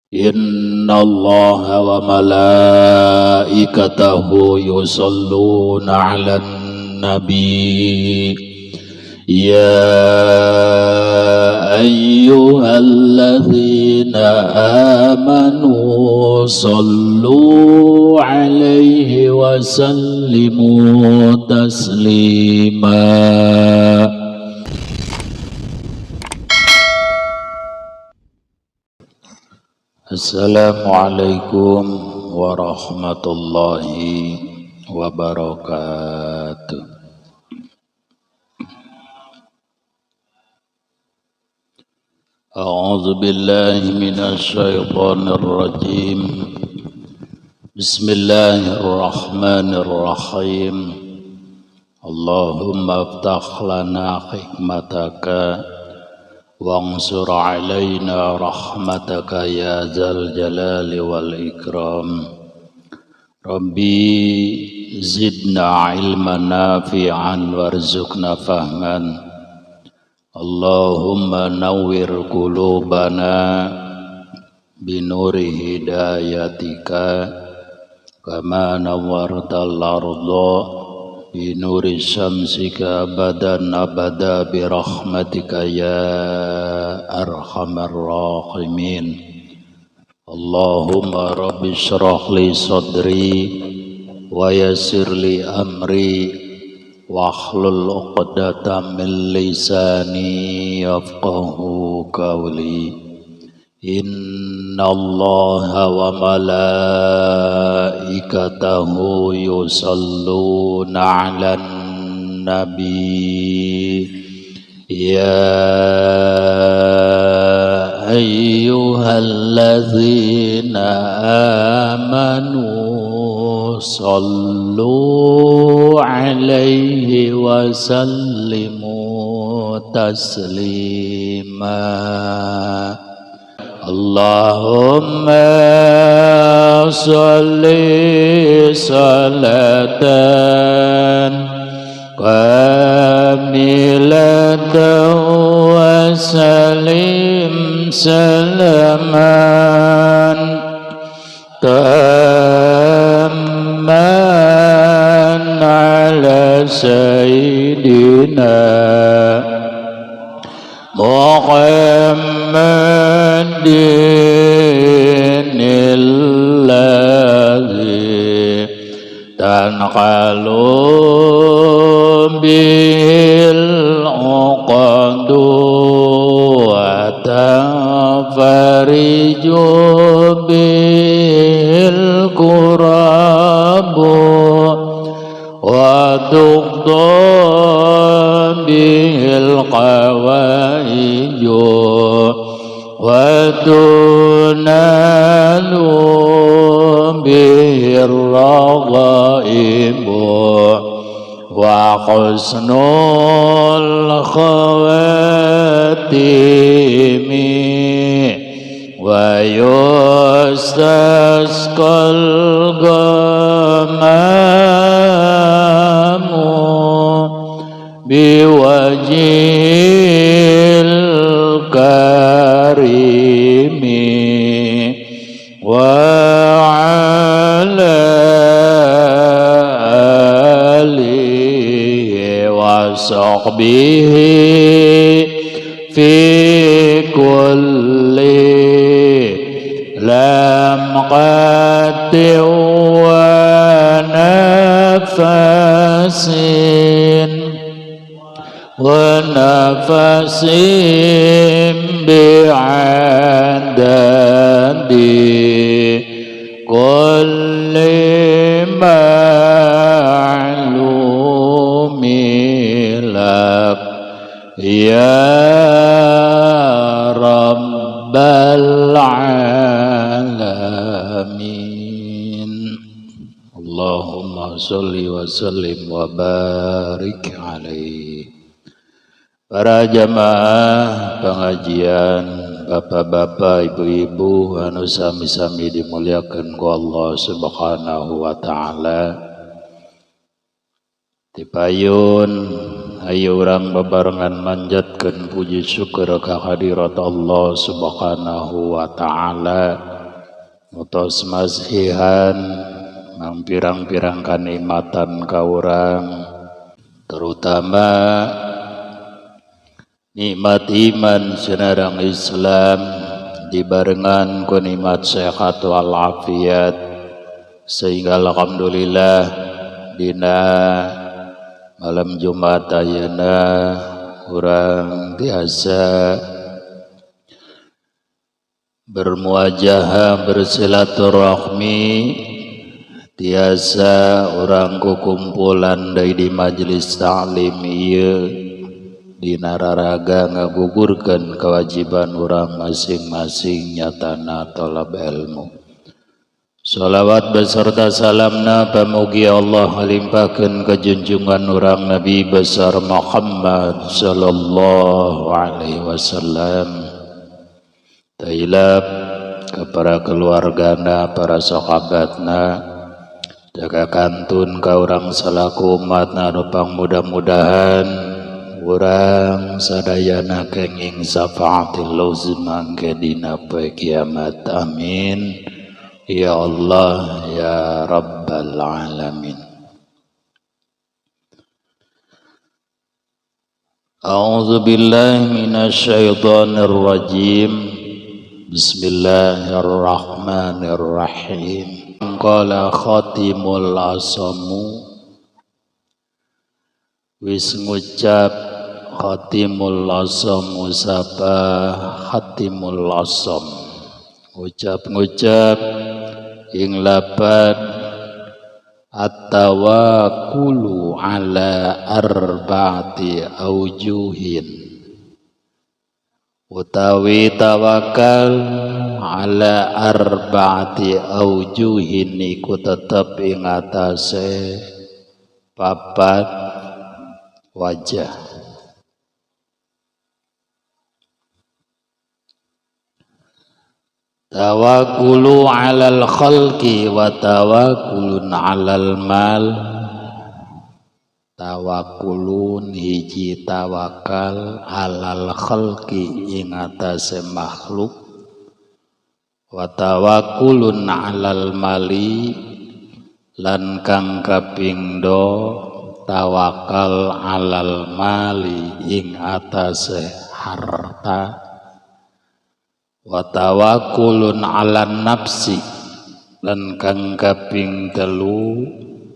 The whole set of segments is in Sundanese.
Inna Allah wa malaikatahu yusalluna 'alan nabi. Ya ayyuhalladzina amanu sallu 'alaihi wa sallimu taslima. Assalamualaikum warahmatullahi wabarakatuh. A'udzu billahi minasy syaithanir rajim. Bismillahirrahmanirrahim. Allahumma iftah lana hikmataka wansur alaina rahmataka ya dzal jalali wal ikram. Rabbi zidna ilman nafi'an warzuqna fahman. Allahumma nawwir qulubana binuri hidayatika kama nawwartal arda binuri syamsika abadan abada birahmatika ya arhamar rahimin. Allahumma rabbi shrah li sadri wa yassir li amri wahlul 'uqdatam min lisani yafqahu qawli. Innallaha wa malaikatahu yusalluna 'alan nabi. Ya ayyuhalladzina amanu sallu 'alaihi wa sallimu taslima. Allahumma sholli salatan kamilatan wa sallim salaman tamman ala sayyidina Muhammadin alladzi tanqalu bil uqadu wa tanfariju bil kurabu wa tuqda bil qawaiju wa tunalu bihir raghaibu wa husnul khawatimi wa yustasqal ghamamu biwajhil karimi wa ala alihi wa sahbihi fi kulli lamqatin wa nafasin wa nafasin bi'adadi kulli ma'lumi lak ya rabbal alamin. Allahumma sholli wa sallim wa barik alaihi. Para jamaah pengajian, bapak-bapak, ibu-ibu anu sami-sami dimuliakan ku Allah Subhanahu wa taala. Tipayun ayo urang babarengan manjatkeun puji syukur ka hadirat Allah Subhanahu wa taala. Nu tos masihan mangpirang-pirang kanikmatan ka urang, terutama nikmat iman sareng Islam dibarengan ku nikmat sehat walafiat, sehingga alhamdulillah dina malam Jumat ayeuna urang biasa bermuajahah, bersilaturahmi, tiasa urang kukumpulan deui di majelis taklim ieu dina raraga ngagugurkeun kewajiban urang masing-masing, nyatana tolab ilmu. Salawat beserta salamna pamugi Allah ngalimpahkeun ka junjungan urang Nabi besar Muhammad sallallahu alaihi wasallam, tailap ke para keluargana, para sahabatna, jaga kantun ka urang salaku umatna anu pang mudah-mudahan urang sadayana kenging syafaatil uzma ke dina poe kiamat. Amin ya Allah ya Rabbal alamin. A'udzu billahi minasyaitonir rajim. Bismillahirrahmanirrahim. Qala Khatimul Asamu, wis ngucap Khatimul Asamu sapa Khatimul Asam, ngucap-ngucap ing lapan at-tawakkulu ala arba'ati aujuhin, utawi tawakal ala arba'ati aujuhin iku tetep ing atase papat wajah. Tawakkulu alal khalqi wa tawakkulun alal mal. Tawakkulun hiji tawakal alal khalqi ing atase makhluk, wa tawakkulun alal mali lan kang kaping do tawakal alal mali ing atase harta, wa tawakkulun alan nafsi lan kang kaping telu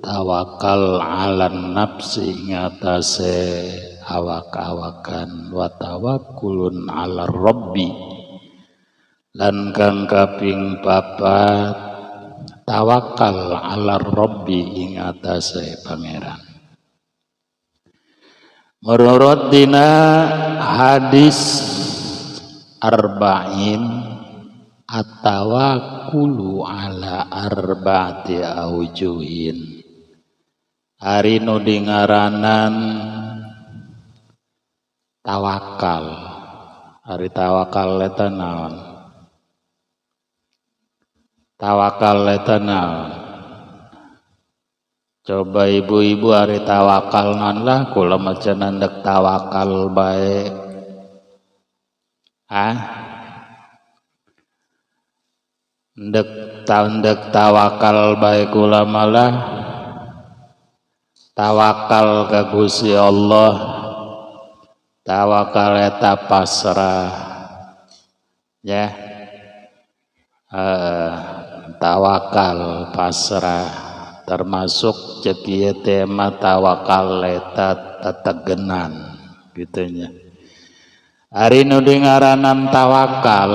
tawakal alan nafsi ngatasé awak-awakan, wa tawakkulun ala rabbi lan kang kaping papat tawakal ala rabbi ing atase pangeran. Menurut dina hadis arba'in, at-tawakkulu ala arba'ati aujuhin, ari nu dingaranan tawakal. Ari tawakal eta naon? Tawakal eta naon? Coba ibu-ibu, ari tawakal naon lah? Kula mah cenah ndek tawakal bae. Ah? Ndek tawakal bae kula malah. Tawakal ka Gusti Allah, tawakal eta pasrah ya. Tawakal pasrah termasuk cek ieu tema tawakal eta tetegenan gitu nya. Ari nu dingaranan tawakal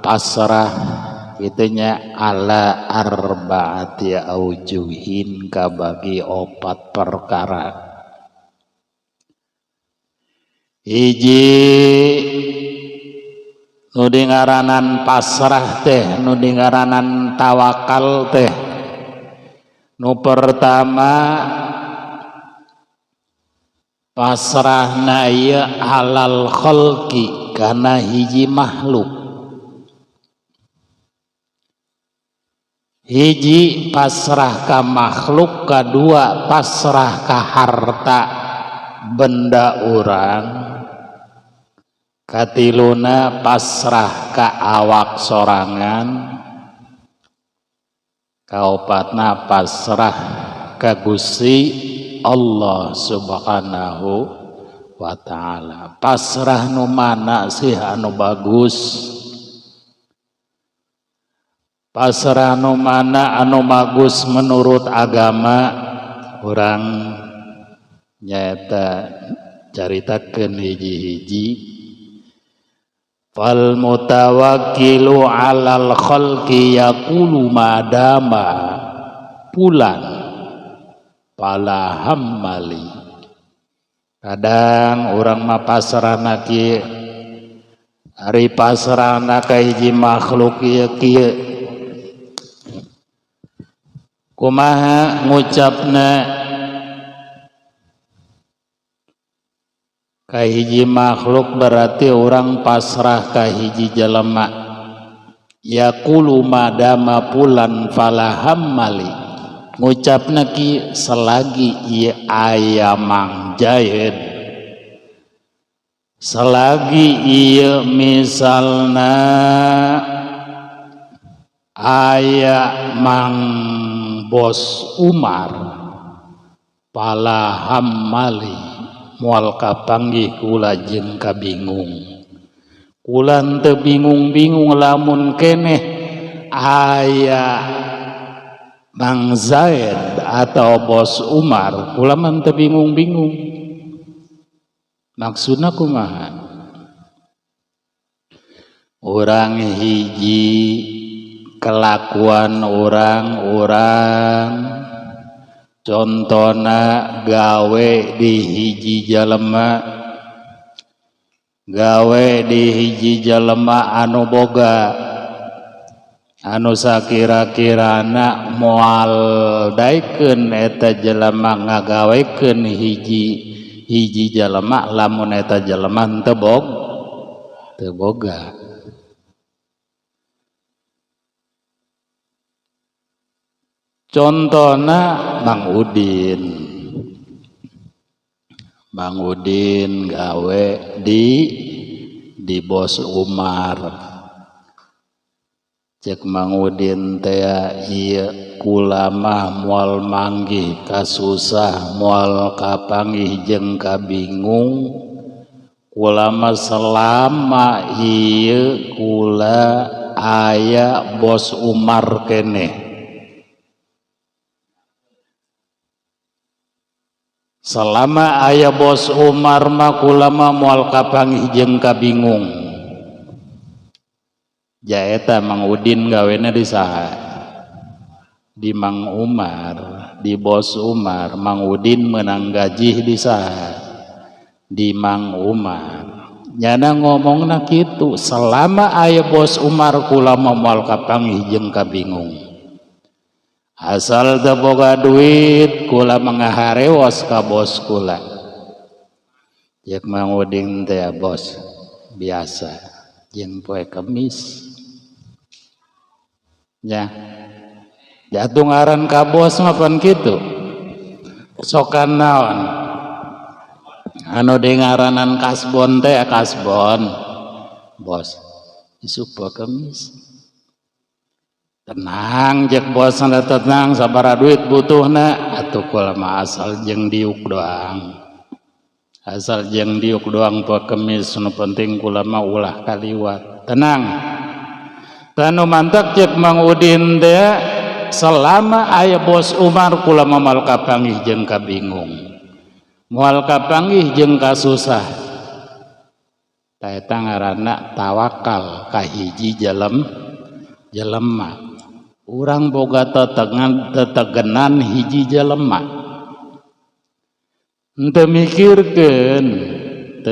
pasrah itunya ala arba'ati aujuhin kabagi opat perkara. Hiji nu dingaranan pasrah teh, nu dingaranan tawakal teh, nu pertama pasrahna ieu alal khalqi kana hiji makhluk. Hiji pasrah ka makhluk, kadua pasrah ka harta benda urang, katiluna pasrah ka awak sorangan, Kaopatna pasrah ka Gusti Allah Subhanahu wa ta'ala. Pasrah nu mana sih anu bagus? Pasrah nu mana anu bagus menurut agama? Urang nyaeta caritakeun hiji-hiji. Fal mutawakkilu 'alal khalqi yaqulu madama pulan fala hammali. Kadang urang mah pasrahna kieu, ari pasrahna ka hiji makhluk ieu kieu. Kumaha ngucapna ka hiji makhluk berarti orang pasrah ka hiji jelema. Yaqulu madama pulan fala hammali. Ngucapna ki selagi ieu aya Mang Jaid, selagi ieu misalna aya Mang Bos Umar, fala hammali, moal kapanggih kula jeung kabingung. Kula teu bingung-bingung lamun keneh aya Mang Zaid atau Bos Umar, kula mah teu bingung-bingung. Maksudna kumaha? Urang hiji kelakuan orang-orang, contona gawe di hiji jelema, gawe di hiji jelema anu boga, anu sakira-kirana moal daekeun eta jelema ngagawekeun hiji hiji jelema lamun eta jelema teu boga. Contohna Mang Udin. Mang Udin gawe di Bos Umar. Cek Mang Udin teh ieu kula mah moal manggih kasusah, moal kapanggih jeung kabingung. Kula mah selama ieu kula aya Bos Umar keneh. Selama aya Bos Umar mah kula mah moal kapanggih jeung kabingung. Jaeta Mang Udin gawena di saha? Di Mang Umar, di Bos Umar. Mang Udin menang gaji di saha? Di Mang Umar. Nyana ngomongna kitu, selama aya Bos Umar kula mah moal kapanggih jeung kabingung. Asal teu boga duit kula mangaharewos ka bos kula. Jeung Mang Udin teh bos biasa jeung poe Kemis. Nya. Jatuh ngaran ka bos mah pan kitu. Sokan naon? Anu dingaranan kasbon teh kasbon. Bos isuk poe Kemis. Tenang jek bos anda tenang sabaraha duit butuhna atuh kula mah asal jeung diuk doang. Asal jeung diuk doang poe Kemis nu penting kula mah ulah kaliwat. Tenang. Tanu mantak cek Mang Udin teh selama aya Bos Umar kula mah moal kapanggih jeung kabingung. Moal kapanggih jeung kasusah. Ta eta ngaranna tawakal ka hiji jelema. Urang boga tetegenan hiji jelema. Henteu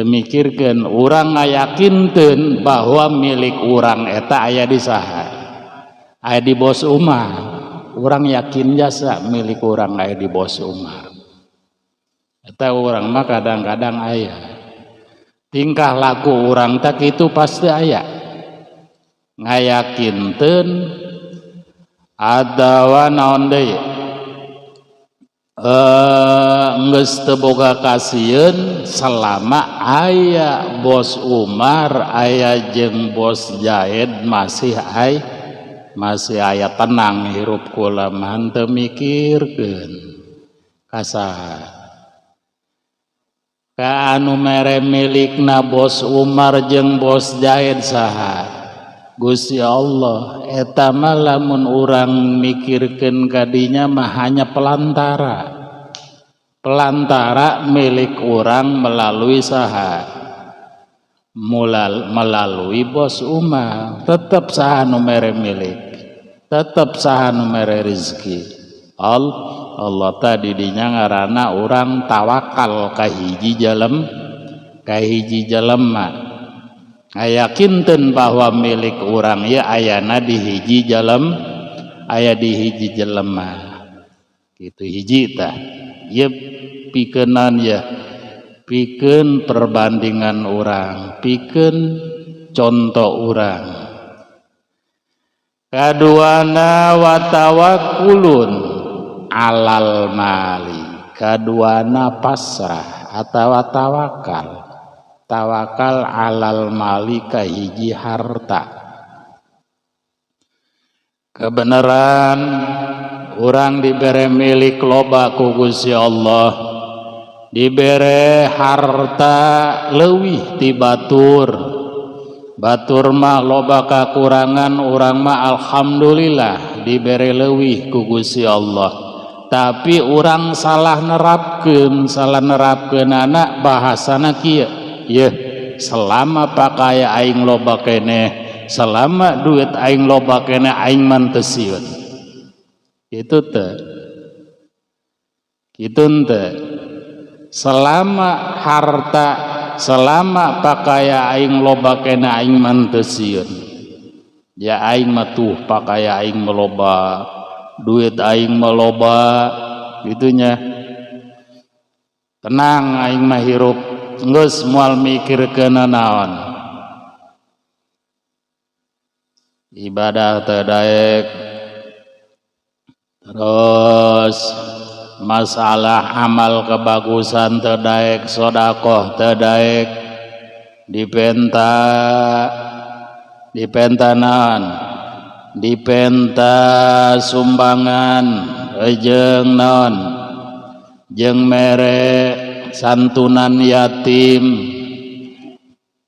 mikirkeun urang ngayakinkeun bahwa milik urang eta aya di saha? Aya di Bos Umar. Urang yakin jasa milik urang aya di Bos Umar. Eta urang mah kadang-kadang aya. Tingkah laku urang tak itu pasti aya. Ngayakinkeun atawa naon deui? Geus teu boga kasieun selama aya Bos Umar, aya jeung Bos Zaid masih Masih aya tenang hirup kula mah, henteu mikirkeun ka saha, ka anu mere milikna Bos Umar jeung Bos Jaid saha? Gusti Allah. Eta mah lamun urang mikirkeun kadinya mah hanya pelantara, pelantara milik urang melalui saha? Melalui Bos Umar. Tetap saha nu mere milik, tetap saha nu mere rezeki? Allah. Tadi dinya ngaranna urang tawakal ka hiji jalem, ka hiji jelema. Ngayakinkeun bahwa milik urang ya ayana di hiji jalem, aya di hiji jelema gitu. Hiji tah ieu pikeunan ya, pikeun perbandingan urang, pikeun contoh urang. Kaduana, watawakkulun alal mali. Kaduana pasrah atau tawakal, tawakal alal mali ka hiji harta. Kebenaran urang dibere milik loba ku Gusti Allah, dibere harta leuwih ti batur. Batur mah loba kakurangan, urang mah alhamdulillah dibere leuwih ku Gusti Allah, tapi urang salah nerapkeun. Salah nerapkeun anak bahasana kieu ye, selama pakaya aing loba keneh, selama duit aing loba keneh, aing mah teu sieun. Itu teh itu teh selama harta, selama pakaya aing loba keneh, aing mah teu sieun ya, aing mah tuh pakaya aing meloba, duit aing meloba gitunya, tenang aing mah hirup, geus moal mikirkeun naon, ibadah teu daek, terus masalah amal kebagusan teu daek, sodakoh teu daek, dipenta, dipenta naon, dipenta sumbangan jeung naon, jeung mere santunan yatim.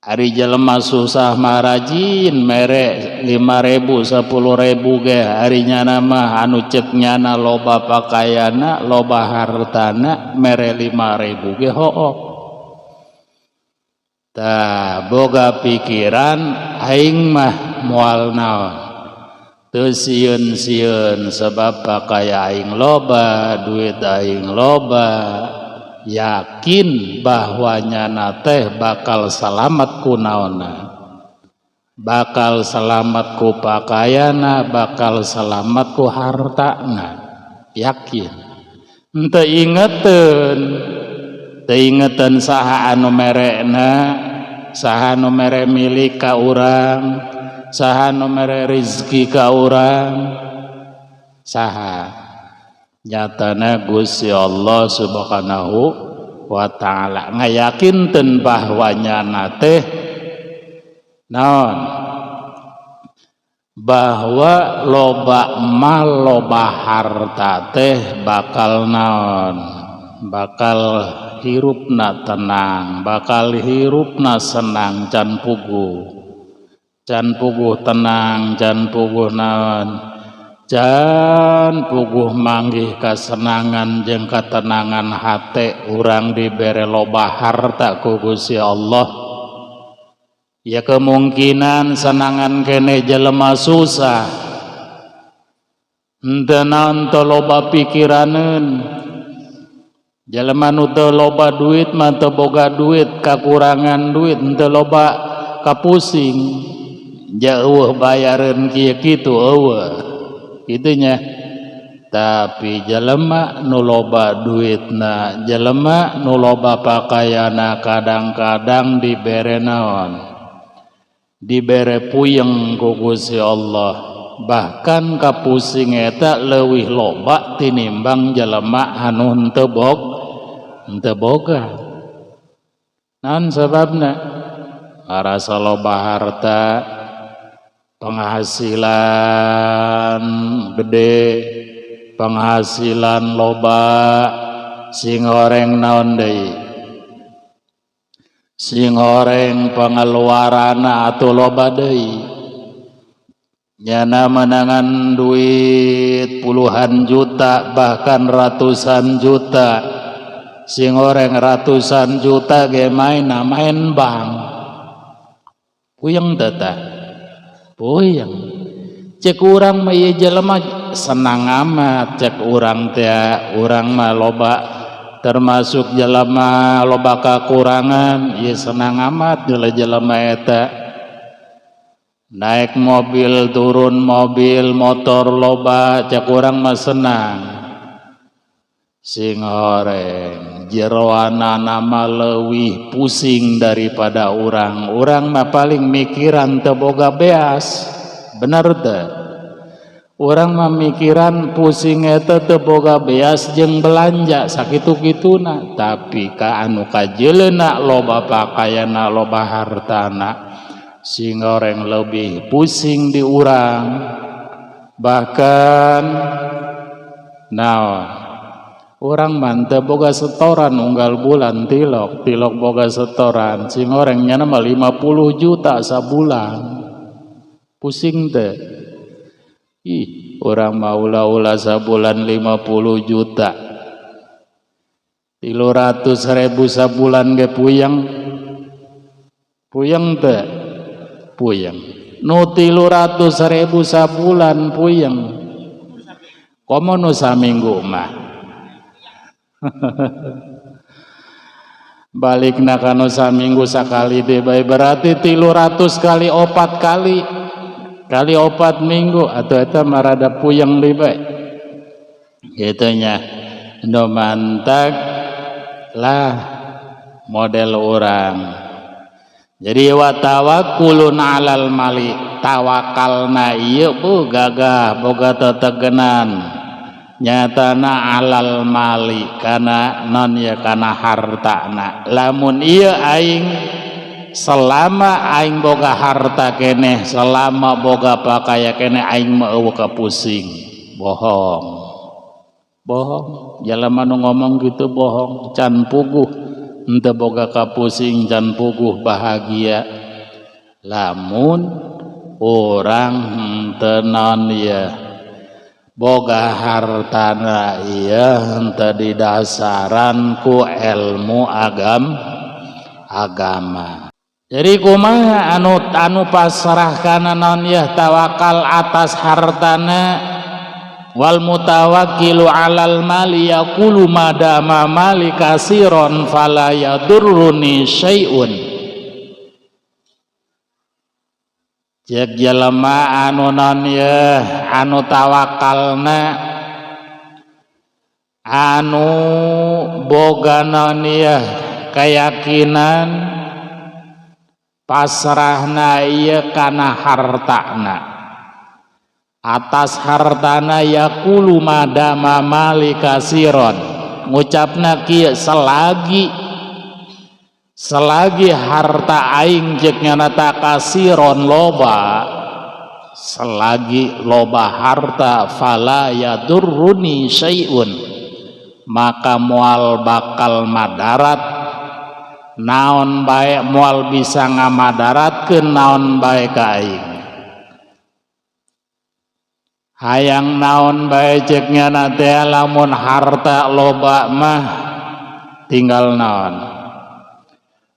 Ari jelema susah mah rajin mere 5.000, 10.000 ge. Ari nyana mah anu cek nyana loba pakaiana, loba hartana, mere 5.000 ge hook. Tah, boga pikiran aing mah moal naon, teu sieun-sieun sebab pakaya aing loba, duit aing loba, yakin bahwa nyana teh bakal salamat ku naonna, bakal selamat ku pakaiana, bakal selamat ku hartana, yakin. Henteu ingeteun, teu ingeteun saha anu merekna, saha anu mere milik ka urang, saha anu mere rizki ka urang, saha? Nyatana Gusti Allah Subhanahu wa Ta'ala. Ngayakinkeun bahwa nyana teh naon, bahwa loba mal, loba harta teh bakal naon, bakal hirupna tenang, bakal hirupna senang, can puguh, can puguh tenang, can puguh naon, can puguh manggih kasenangan jeung katenangan hate urang dibere loba harta ku Gusti Allah. Ya, kemungkinan senangan kene jelema susah, henteu naon, teu loba pikiraneun. Jelema nu teu loba duit mah, teu boga duit, kakurangan duit, henteu loba kapusing, jauh bayareun kieu kitu eueuh itunya. Tapi jelema nu loba duitna, jelema nu loba pakaiana, kadang-kadang dibere naon, dibere puyeng ku Gusti Allah, bahkan kapusing eta leuwih loba tinimbang jelema anu henteu boga. Naon sababna? Ngarasa loba harta. Penghasilan gede, penghasilan loba, sing goreng naon deui, sing goreng pengeluaran atau loba deui. Nyana menangan duit puluhan juta bahkan ratusan juta, sing goreng ratusan juta ge main main bank, puyeng teh, puyeng. Cek urang mah ieu jelema senang amat, cek urang teh, urang mah loba termasuk jelema loba kakurangan, ieu senang amat jelema eta. Naik mobil, turun mobil, motor loba, cek urang mah senang. Sing horeng jeroanana mah leuwih pusing daripada urang. Urang mah paling mikiran teu boga beas, bener teu? Urang mah mikiran pusing eta teu boga beas jeung belanja sakitu-kituna, tapi ka anu kajeleuna loba pakaianna, loba hartana, sing goreng lebih pusing di urang. Bahkan naon, urang mah teu boga setoran unggal bulan, tilok tilok boga setoran, sing goreng nyana mah 50 juta sabulan, pusing teh? Ih, urang mah ulah-ulah sabulan 50 juta, 300.000 sabulan ge puyeng, puyeng teh? Puyeng. Nu 300.000 sabulan puyeng, komo nu saminggu mah. Balikna kanu saminggu sakali deh bae, berarti 300 kali 4 kali kali 4 minggu atau eta mah rada puyeng deui bae kitu nya. Nu mantak lah model urang. Jadi wa tawakkulun alal mali, tawakalna ieu bu gagah boga tetegenan nyatana alal mali kana non ya kana hartana. Lamun ieu aing selama aing boga harta keneh, selama boga pakaya keneh, aing mah eueuh kapusing. Bohong, bohong. Jalma nu ngomong gitu bohong, can puguh henteu boga kapusing, can puguh bahagia. Lamun urang henteu naon ieu boga hartana ieu henteu didasaran ku ilmu agama. Jadi kumaha anu pasrah kana naon ieu tawakal atas hartana. Wal mutawakkilu alal mali yaqulu madama mali kasiron fala yadurruni syai'un. Cek jelema anu naon ieu anu tawakalna anu boga naon ieu keyakinan pasrahna ieu kana hartana, atas hartana, yaqulu madama mali kasiron, ngucapna kieu selagi harta aing jeung nyana ta kasiron loba, selagi loba harta fala yadurruni syai'un, maka moal bakal madarat naon bae, moal bisa ngamadaratkeun naon bae ka aing. Hayang naon bae ceuk nyana teh lamun harta loba mah tinggal naon,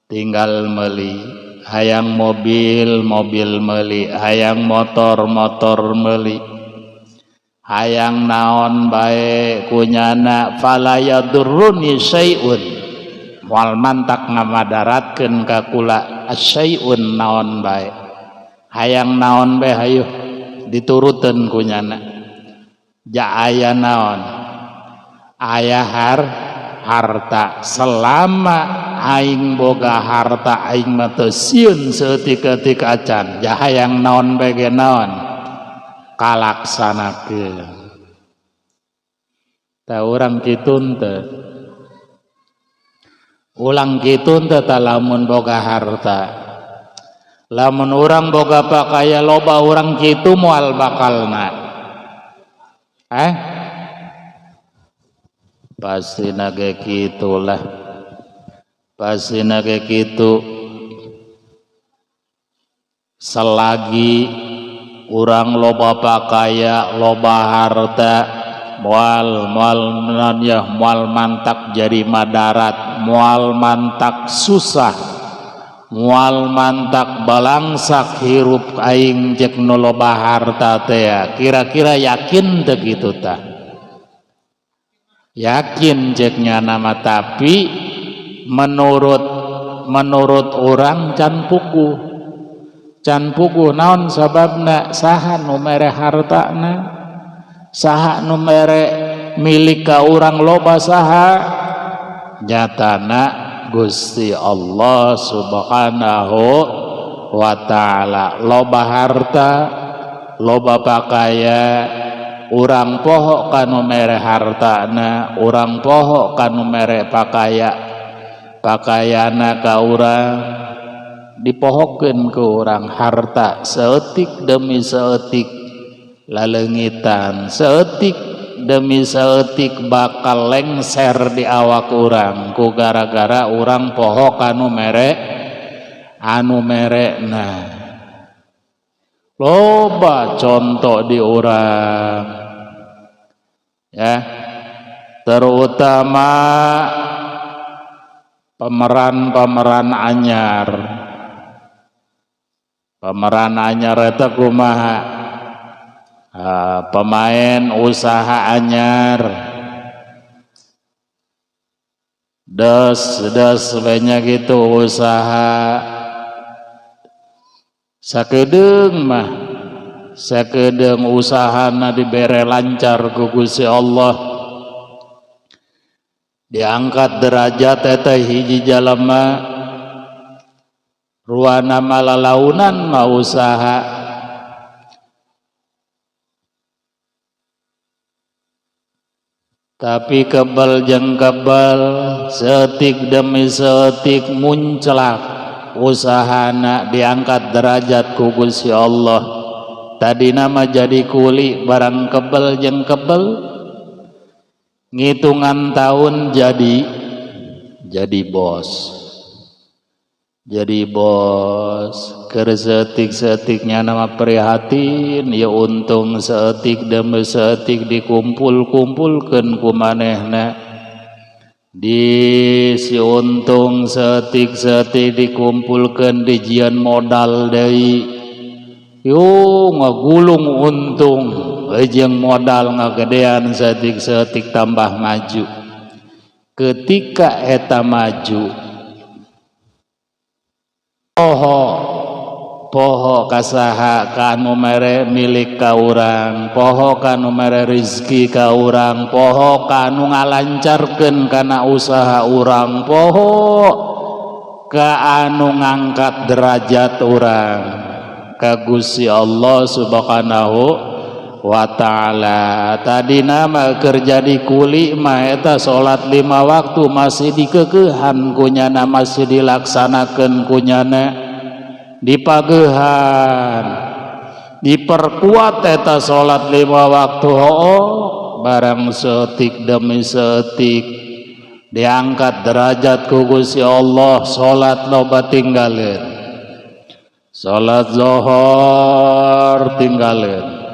tinggal meuli. Hayang mobil, mobil meuli, hayang motor, motor meuli, hayang naon bae kunyana fala yadurruni syai'un, moal mantak ngamadaratkeun ka kula syai'un naon bae. Hayang naon bae hayuh dituruteun kunyana, ja aya naon, aya harta. Selama aing boga harta aing mah teu sieun saeutik-eutik acan, ja hayang naon bae ge naon kalaksanakeun. Tah urang kitu teu, ulang kitu teu lamun boga harta. Lamun urang boga pakaya loba urang kitu moal bakalna. Pasti nage kitulah. Pasti nage kitu. Selagi urang loba pakaya, loba harta, moal moal non ya, moal mantak jadi madarat, moal mantak susah, moal mantak balangsak hirup aing jek nu loba harta teh. Kira-kira yakin teu kitu tah? Yakin jek nyana mah, tapi menurut orang can puguh. Can puguh naon sababna? Saha nu mere hartana? Saha nu mere milik ka urang loba saha? Nyatana Gusti Allah Subhanahu wa ta'ala. Loba harta, loba pakaya, urang poho kanu mere hartana, urang poho kanu mere pakaya, pakayana ka urang dipohokeun ku urang harta saeutik demi saeutik laleungitan, saeutik demi saeutik bakal lengser di awak urang ku gara-gara urang poho kanu mere anu merena. Loba contoh di urang ya, terutama pemeran-pemeran anyar. Pemeran anyar eta kumaha? Pemain usaha anyar, des banyak gitu usaha sakedeung mah, sakedeung usahana dibere lancar ku Gusti Allah, diangkat derajat eta hiji jalema, ruana malalaunan mah usaha. Tapi kebal jeung kebal, seetik demi seetik munclak usahana diangkat derajat ku Gusti Allah. Tadi nama jadi kuli barang kebal jeung kebal, ngitungan tahun jadi bos. Jadi bos, keur seetik-seetiknya nama prihatin, ya untung seetik demi seetik dikumpul-kumpulkeun ku manehna. Di si untung seetik-seetik dikumpulkeun dijieun modal deui. Yo ngagulung untung jeung modal ngagedean seetik-seetik tambah maju. Ketika eta maju, poho poho kasaha kanu mere milik ka urang, poho kanu mere rizki ka urang, poho kanu ngalancarkeun kana usaha urang, poho ka anu ngangkat derajat urang ka Gusti Allah Subhanahu wa ta'ala. Tadi nama kerja di kuli mah eta salat 5 waktu masih dikekehan kunyana, masih dilaksanakeun kunyana, dipagehan, diperkuat eta salat 5 waktu. Hoo barang seetik demi seetik diangkat derajat ku Gusti Allah, salat loba tinggalin, salat zuhur tinggalin,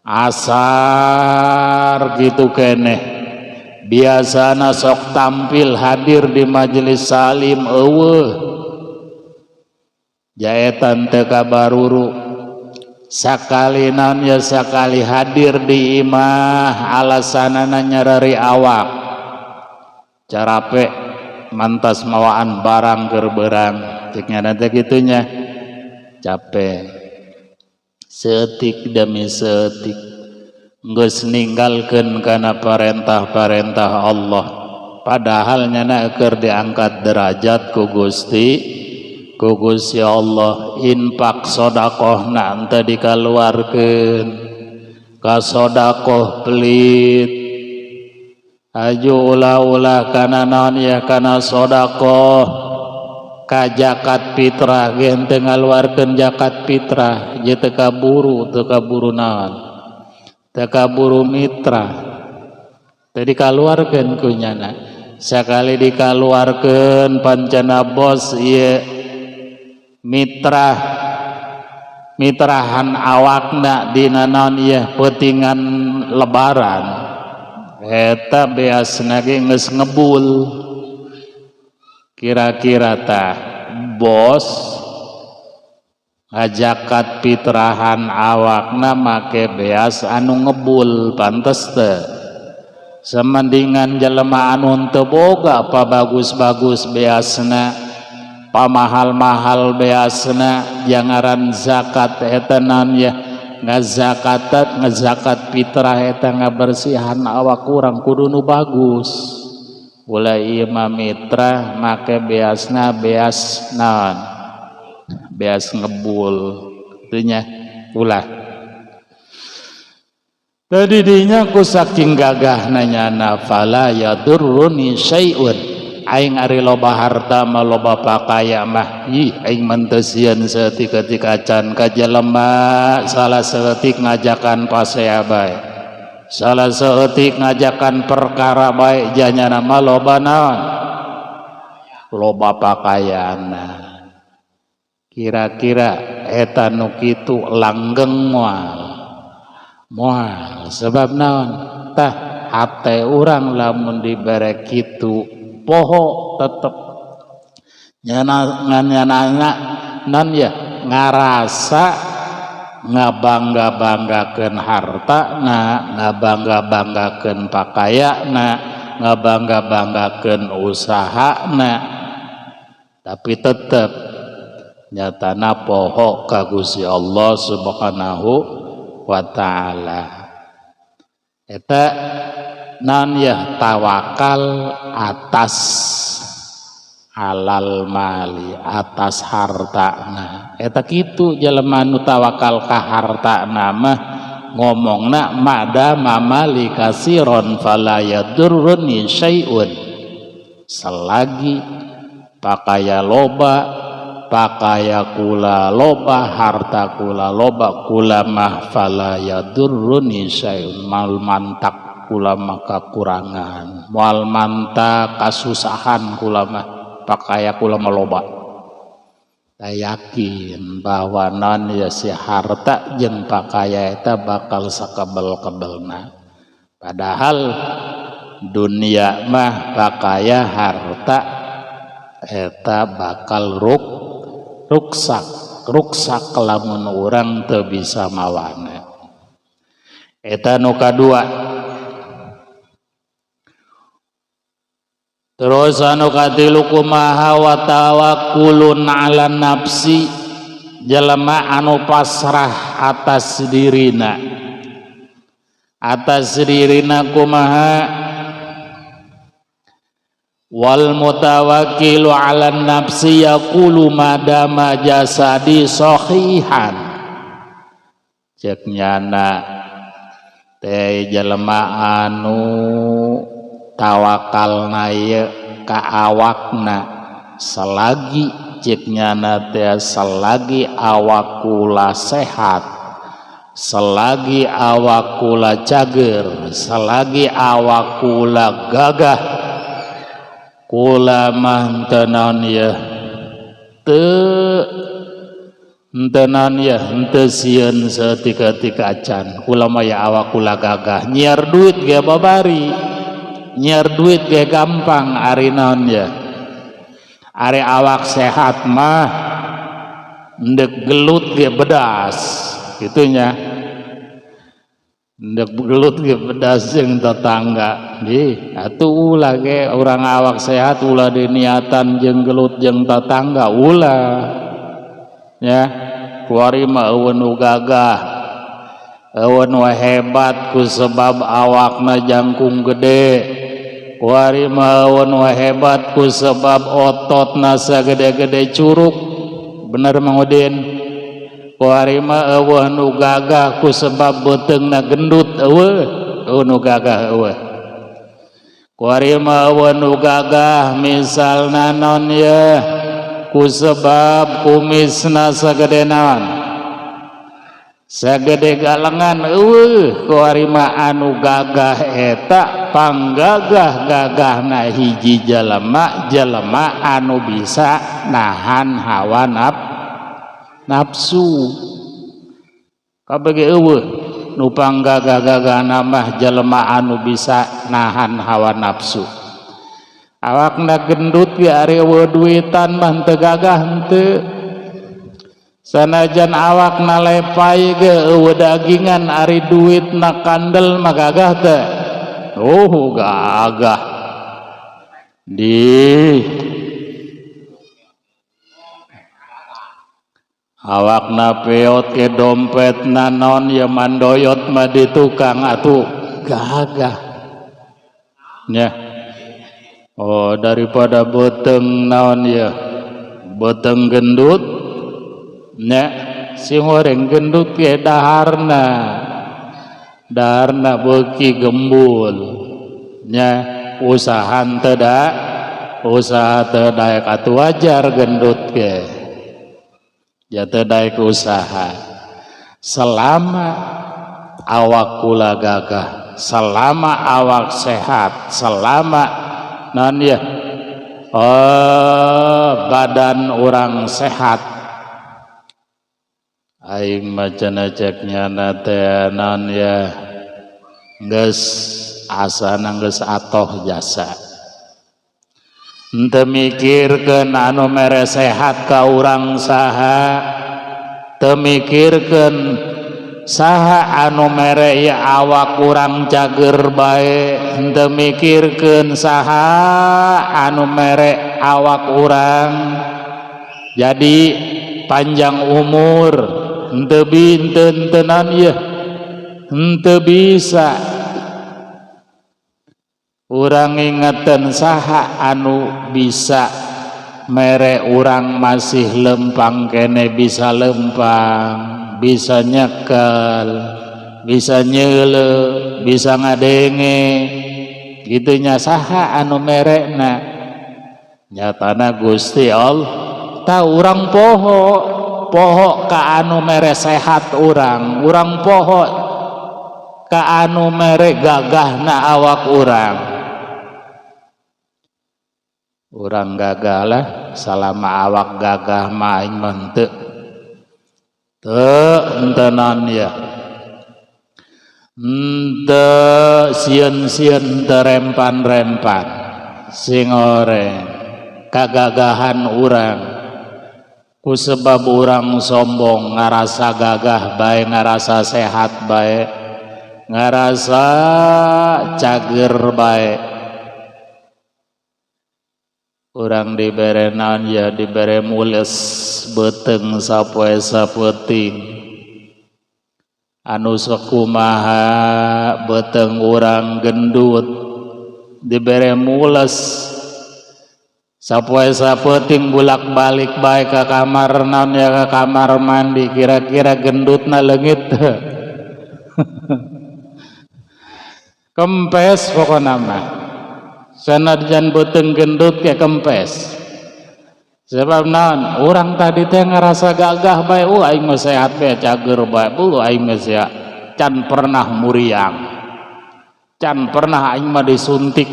asar gitu keneh, biasana sok tampil hadir di majelis salim eueuh jaetan teu kabaruru, sakali naon ya sakali hadir di imah alasanana nyarari awak carape mantas mawaan barang keur beurang cek nya teh kitunya capek. Seetik demi seetik geus ninggalkeun kana parentah-parentah Allah, padahal nyana keur diangkat derajat ku Gusti Allah. Infak sedekahna teu dikaluarkeun, ka sedekah pelit, aju ulah-ulah kana naon ya kana sedekah. Ka zakat fitrah ge henteu ngaluarkeun zakat fitrah, je teu kaburu naon, teu kaburu mitra, teu dikaluarkeun ku nyana. Sakali dikaluarkeun pancana bos ieu mitra, mitrahan awakna dina naon ieu peutingan lebaran eta beasna ge geus ngebul. Kira-kira tah bos ngajakat fitrahan awakna make beas anu ngebul, pantes teu? Semendingan jelema anu teu boga, apa bagus-bagus beasna, pamahal-mahal beasna. Jangaran zakat eta naon ya, ngazakatat, ngazakat fitrah eta ngabersihan awak kurang, kudu nu bagus. Ulah ieu mah mitra make beasna beas naon, beas ngebul teu nya, ulah. Tadi dinya ku saking gagahna nyana, fala yadurruni syai'un, aing ari loba harta mah, loba pakaya mah, ih, aing mah teu sieun saeutik-eutik acan ka jelema. Salah saeutik ngajakan pasea bae, salah saeutik ngajakan perkara bae, janyana mah loba naon, loba pakayana. Kira-kira eta nu kitu langgeng moal? Moal. Sebab naon? Tah, hate urang lamun dibere kitu poho tetep nyana nyana non ya, ngarasa ngabangga-banggakeun harta na, ngabangga-banggakeun pakayana, ngabangga-banggakeun usahana, tapi tetep nyatana poho ka Gusti Allah Subhanahu wa taala. Eta non ya, tawakal atas alal mali, atas harta. Nah, eta kitu jelema nu tawakal ka harta mah ngomongna madama mali kasiron fala yadurruni syai'un, selagi pakaya loba, pakaya kula loba, harta kula loba, kula mah fala yadurruni syai'un, moal mantak kula mah kakurangan, moal mantak kasusahan kula mah, pakaya kula mah loba. Yakin bahwa non ya, si harta jeung pakaya eta bakal sakebel-kebelna, padahal dunia mah pakaya harta eta bakal ruksak ruksak lamun urang teu bisa mawana. Eta nu kadua. Terus anu katilu kumaha? Wa tawakkulun ala nafsi, jelema anu pasrah atas dirina. Atas dirina kumaha? Wal mutawakkilu ala nafsi yaqulu madama jasadi sahihan. Cek nyana teh jelema anu tawakal ieu ka awakna, selagi, cek nyana teh, selagi awak kula sehat, selagi awak kula cager, selagi awak kula gagah, kula mah teu naon ya, teu henteu naon ya, henteu sieun saeutik-eutik acan. Kula mah ya awak kula gagah, nyiar duit ge babari, nyiar duit ge gampang. Ari naon ya, ari awak sehat mah ndek gelut ge bedas gitunya, ndek gelut ge bedas jeung tetangga di atuh. Ulah ge urang awak sehat, ulah diniatan jeung gelut jeung tetangga, ulah ya. Kuari mah euweuh nu gagah, euweuh nu hebat ku sebab awakna jangkung gede. Kuari mah euweuh nu hebat ku sebab ototna sagede-gede curug. Bener, Mang Udin? Kuari mah euweuh nu gagah ku sebab beuteungna gendut. Euweuh, euweuh nu gagah, euweuh. Kuari mah euweuh nu gagah misalna non ya, Ku sebab kumisna sagede naon, sagede galengan. Eueuh, kuari mah anu gagah eta panggagah gagahna hiji jelema, jelema anu bisa nahan hawa nafsu. Kabeh eueuh nu panggagah-gagahna mah jelema anu bisa nahan hawa nafsu. Awakna gendut ge, ari eueuh duitan mah teu gagah henteu. Sanajan awakna lepay ge, eueuh dagingan, ari duitna kandel mah gagah teu? Oh, gagah. Di awakna peot ke, dompetna naon ya, mandoyot mah di tukang atuh gagah nya. Oh, daripada beuteung naon ya, beuteung gendut nya, sing goreng gendut ge daharna, daharna beuki gembul nya, usaha teu da usaha teu daek atuh, wajar gendut ge ya, teu daek usaha. Selama awak kula gagah, selama awak sehat, selama naon ya, oh, badan orang sehat, aing mah cenah cek nyana teh naon ya, geus asana geus atoh jasa. Henteu mikirkeun anu mere sehat ka urang saha, teu mikirkeun saha anu mere ieu awak urang cager bae, henteu mikirkeun saha anu mere awak urang jadi panjang umur. Henteu henteu naon ieu, henteu bisa urang ingetan saha anu bisa mere urang masih lempang kene, bisa lempang, bisa nyekel, bisa nyele, bisa ngadenge gitunya. Saha anu merekna? Nyatana Gusti Allah. Tah, urang poho, poho ka anu mere sehat urang, urang poho ka anu mere gagahna awak urang. Urang gagah lah, selama awak gagah mah aing mah henteu teu henteu naon ya, henteu sieun-sieun, henteu rempan-rempan. Sing oreng kagagahan urang, ku sebab urang sombong, ngarasa gagah bae, ngarasa sehat bae, ngarasa cager bae. Urang dibere naon ya, dibere mules beuteung sapoe sapeuting anu sakumaha, beuteung urang gendut, dibere mules sapoe sapeuting bulak-balik bae ka kamar naon ya, ka kamar mandi, kira-kira gendutna leungit? Kempes pokona mah. Sanajan beuteung gendut ke kempes. Sebab naon? Urang tadi teh ngerasa gagah bae, aing mah sehat bae, cager bae, aing mah sehat, can pernah muriang, can pernah aing mah disuntik.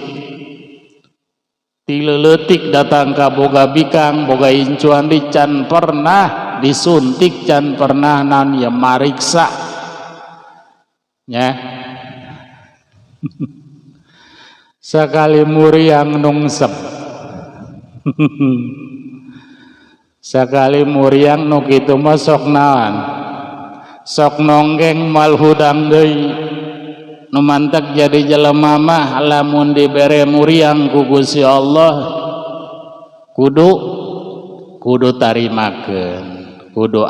Ti leutik datang ka boga bikang, boga incuan di, can pernah disuntik, can pernah naon ya, mariksa nya. Sekali muriang nungsep, sekali muriang nu kitu mah sok naon, sok nonggeng, moal hudang deui. Nu mantak jadi jelema mah lamun dibere muriang ku Gusti Allah kudu kudu tarimakeun, kudu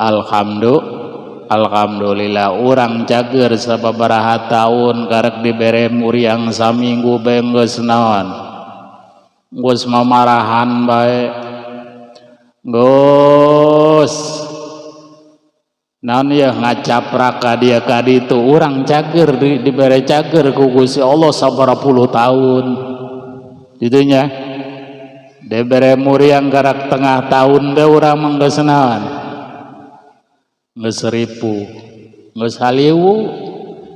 alhamdulillah urang cager sababaraha taun. Karek dibere muriang saminggu bae geus naon, geus mamarahan bae, geus naon ya, ngacaprak ka dia ka ditu. Urang cager, dibere cager ku Gusti Allah sabaraha puluh tahun itunya. Dibere muriang karak tengah tahun teh urang mah geus naon? Geus ripuh, geus haliwu,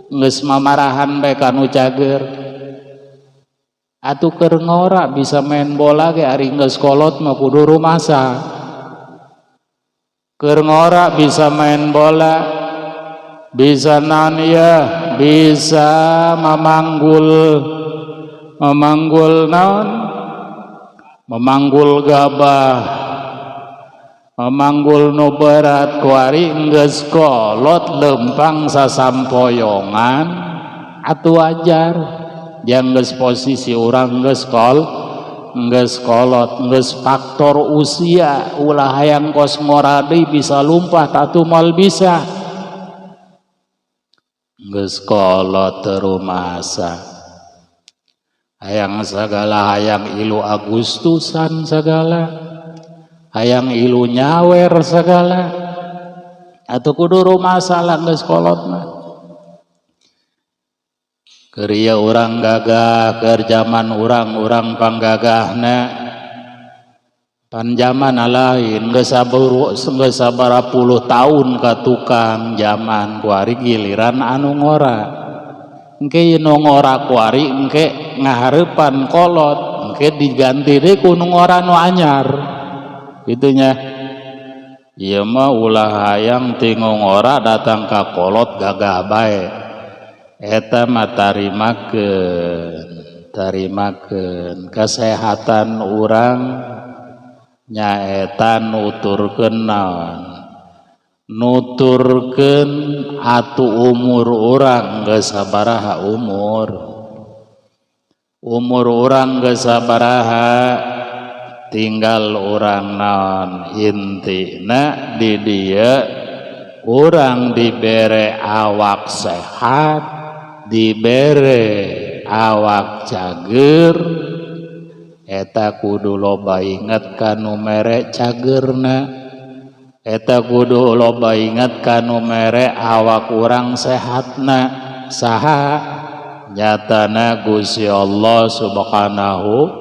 geus mamarahan bae ka nu cager. Atuh keur ngora bisa main bola ge ari geus kolot mah kudu rumasa. Keur ngora bisa main bola, bisa naon ieu, bisa mamanggul, memanggul naon, memanggul gabah, memanggul nu berat. Kuari geus kolot lempang sasampoyongan atuh wajar yang geus posisi urang geus kol, geus kolot, geus faktor usia. Ulah hayang kos ngora deui bisa lumpah tatu moal bisa, geus kolot rumasa. Hayang segala, hayang ilu Agustusan segala, hayang ilu nyawer segala, atau kudu masalah geus kolot mah. Keur ieu urang gagah, keur zaman urang, urang panggagahna. Pan zaman lain geus geus sabaraha puluh tahun ka tukang zaman kuari giliran anu ngora. Engke nu ngora kuari engke ngahareupan kolot, engke diganti deui ku nu ngora nu anyar kitu nya. Ieu mah ulah hayang ti ngora datang ka kolot gagah bae. Eta mah tarimakeun, tarimakeun kesehatan urang nyaeta nuturkeun naon, nuturkeun atuh umur urang geus sabaraha umur, umur urang geus sabaraha, tinggal urang naon. Intina di dieu urang dibere awak sehat, dibere awak cager, eta kudu loba inget ka nu mere cagerna, eta kudu loba inget ka nu mere awak urang sehatna. Saha? Nyatana Gusti Allah Subhanahu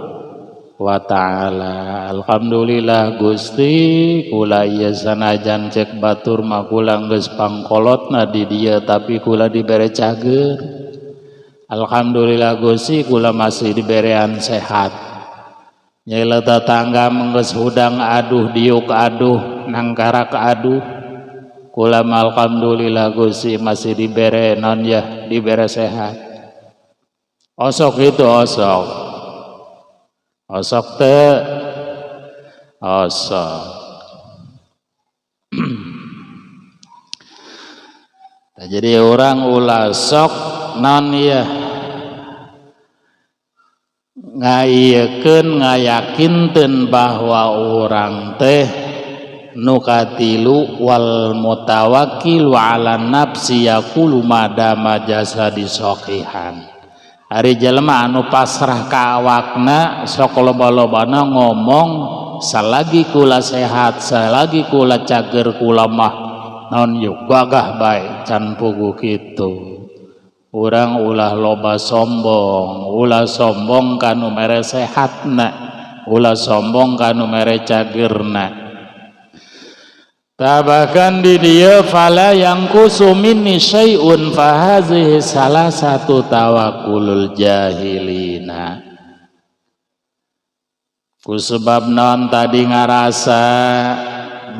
wa ta'ala. Alhamdulillah Gusti, kula ieu sanajan cek batur mah kula geus pangkolotna di dieu, tapi kula dibere cager. Alhamdulillah Gusti, kula masih diberean sehat. Nyela tetangga geus hudang aduh, diuk aduh, nangkarak aduh, kula alhamdulillah Gusti masih dibere non ya, dibere sehat. Osok itu osok, osok teh osok. Nah, jadi orang ulah sok non ya ngayekeun, ngayakinkeun bahwa orang teh nu katilu wal mutawakkilu ala nafsi yaqulu madama jasadi sahihan. Ari jelema anu pasrah ka awakna sok loba-lobana ngomong salagi kula sehat, salagi kula cager, kula mah naon yuk gagah bae. Can puguh kitu. Urang ulah loba sombong, ulah sombong kanu mere sehatna, ulah sombong kanu mere cagerna. Tabakan di dia fala yang minni syai'un fahazihi salah satu tawakulul jahilina. Ku sebab non tadi ngarasa,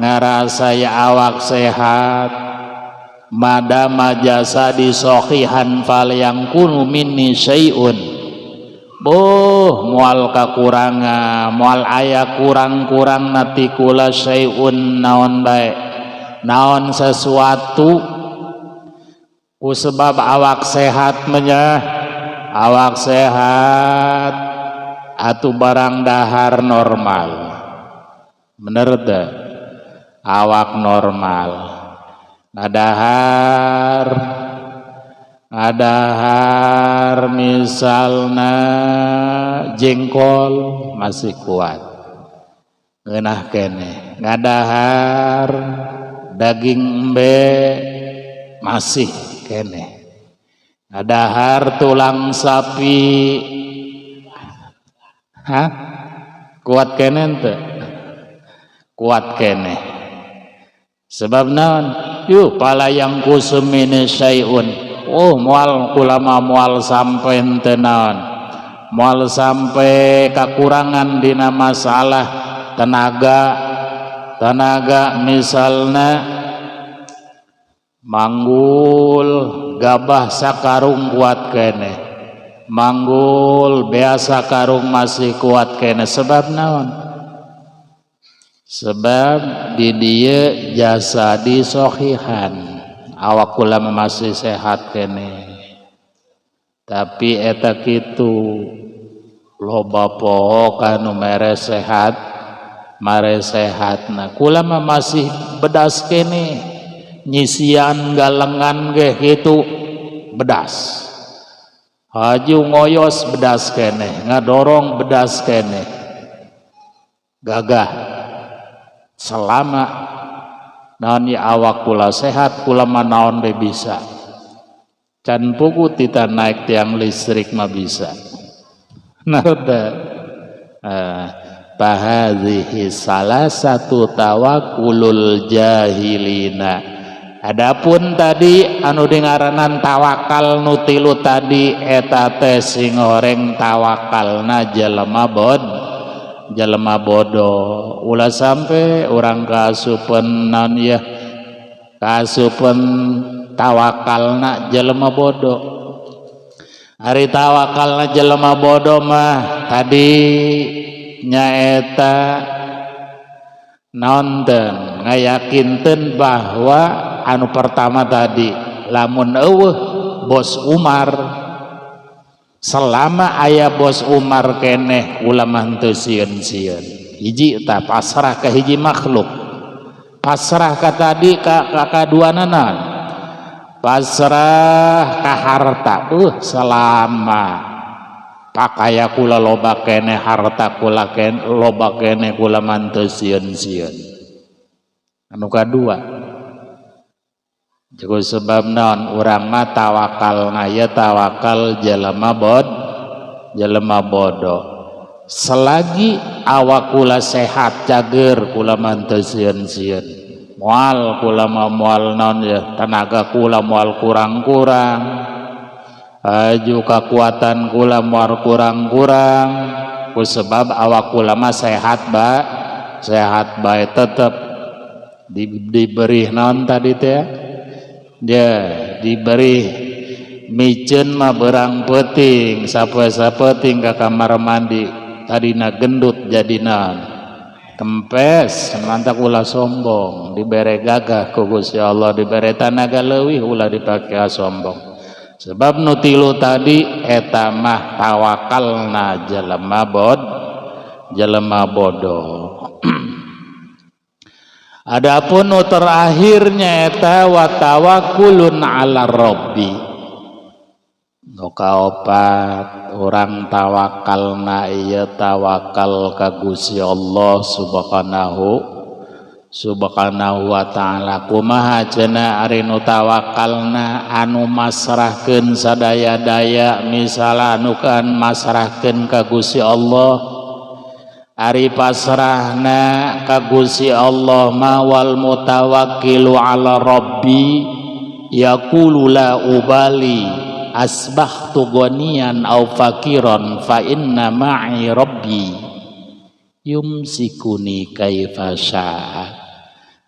ngarasa ya awak sehat, madama jasadi sohihan fal yang kunu minni syai'un, boh moal kakuranga, moal aya kurang-kurang nati kula syai'un naon bae, naon sesuatu. Ku sebab awak sehat menyah, awak sehat atuh barang dahar normal, bener teh? Awak normal ngadahar, ngadahar misalna jengkol masih kuat, ngeunah keneh, ngadahar daging embe masih keneh, ngadahar tulang sapi. Hah? Kuat keneh teu? Kuat keneh. Sebab naon? Yuh fala yanqusu minni syai'un. Oh, moal kula mah moal sampai henteu naon, moal sampai kakurangan dina masalah tenaga. Tenaga misalnya manggul gabah sakarung kuat keneh, manggul biasa karung masih kuat keneh. Sebab naon? Sebab di dieu jasadi sohihan, awak kula masih sehat keneh. Tapi eta kitu loba poho kanu mere sehat, mare sehat. Nah, kula mah masih bedas keneh, nyisian galengan ge kitu bedas, haju ngoyos bedas keneh, ngadorong bedas keneh, gagah. Selama naon ya awak kula sehat, kula mah naon be bisa. Can pugu tita naik tiang listrik mah bisa. Nah, udah. Fahadhihi salah satu tawakulul jahilina. Adapun tadi anu dingaranan tawakal nu tilu tadi, eta teh sing horeng tawakalna jelema bodoh. Ulah sampai urang kaasupeun naon ya, kaasupeun tawakalna jelema bodoh. Ari tawakalna jelema bodoh mah tadi nyaeta naon, ngayakinkeun bahwa anu pertama tadi, lamun euweuh bos Umar, selama aya bos Umar keneh ulah mah henteu sieun-sieun. Hiji tah pasrah ke hiji makhluk, pasrah ka tadi ka kaduanana, pasrah ka harta. Selama pakaya kula loba keneh, harta kula loba keneh, kula mah henteu sieun-sieun. Anu kadua. Cukup sebab naon, urang mah tawakal ya tawakal jelema bodoh. Selagi awak kula sehat cager, kula mah teu sieun-sieun. Moal kula mah moal naon ya, tenaga kula moal kurang-kurang. Aju kekuatan kula moal kurang-kurang. Ku sebab awak kula mah sehat ba, sehat bae tetep diberi naon tadi teh ya, diberi miceun mah berang peuting, sapoe-sapoe ka kamar mandi, tadina gendut jadi naon, kempes. Mantap, ulah sombong. Dibere gagah ku Gusti Allah, dibere tanaga leuwih, ulah dipake sombong. Sebab nu tilu tadi eta mah tawakalna jelema bodoh. Adapun nu terakhirnya eta wa tawakkulun ala rabbi. Nu kaopat urang tawakalna ieu tawakal ka Gusti Allah subhanahu wa ta'ala. Kumaha cenah ari nu tawakalna? Anu masrahkeun sadaya-daya, misalnya anu kan masrahkeun ka Gusti Allah. Ari pasrahna ka Gusti Allah ma, wal mutawakkilu ala rabbi yaqulu la ubali asbahtu ghaniyan aw fakiran fa inna ma'i rabbi yumsikuni kaifa syaa.